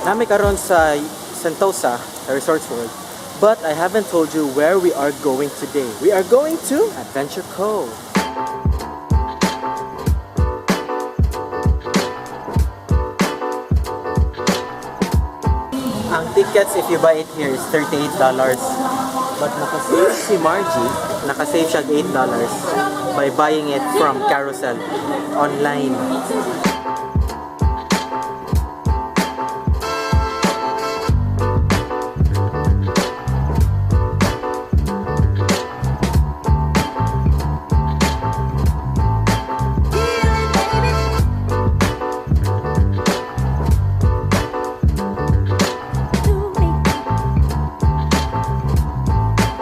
Naa mi karon sa Sentosa, sa Resorts World. But I haven't told you where we are going today. We are going to Adventure Cove. Ang tickets, if you buy it here, is $38. But nakasave si Margie, nakasave siya $8 by buying it from Carousel online. To me.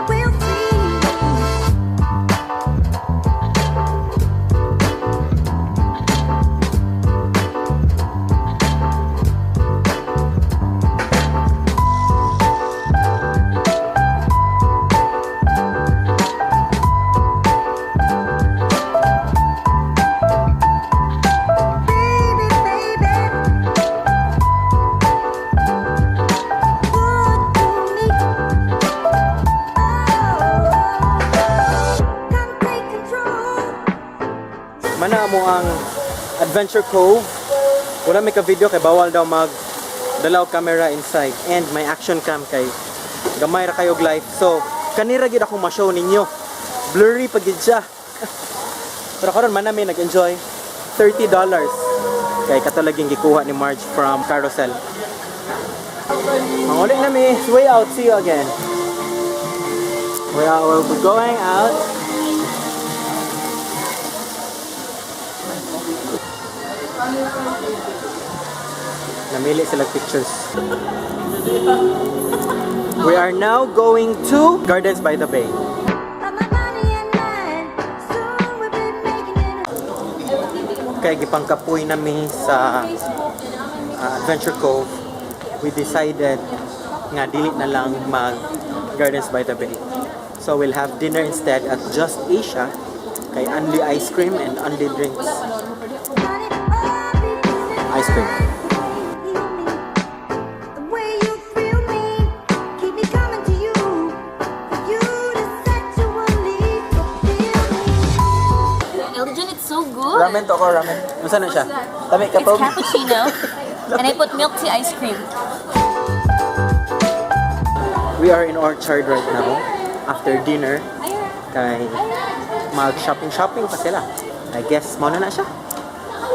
We'll see. Baby, baby. Good to me. Oh, come take control. Mana mo ang Adventure Cove. Wala may ka-video kay bawal daw mag dala og camera inside and may action cam kay gamay ra kayo og life. So, kanira gid akong ma-show ninyo. Blurry pa gid siya. Pero karon man nami nag-enjoy $30 kay katulaging gikuha ni Marge from Carousel. Manguli na mi. Way out. See you again. We're going out. Namili sila pictures. We are now going to Gardens by the Bay. But my body and mind, soon we'll be making it. Kay gipangkapoy nami sa Adventure Cove. We decided nga dili na lang mag Gardens by the Bay. So we'll have dinner instead at Just Asia kay only ice cream and only drinks. Honey, I'll be Ice cream. Heal me. The way you thrill me, keep me coming to you. For you to sexually fulfill me. Elgin, it's so good. Ramen to ko, ramen. Unsa na siya? Tami ka It's to. cappuccino, and I put milk tea ice cream. We are in Orchard right now after dinner kay mag shopping shopping pa sila. I guess mao na na siya.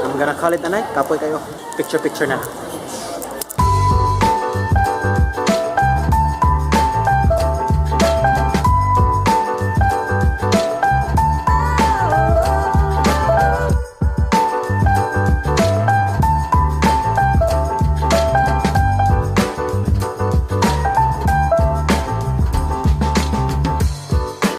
I'm gonna call it a night. Kapoy kayo. Picture picture na.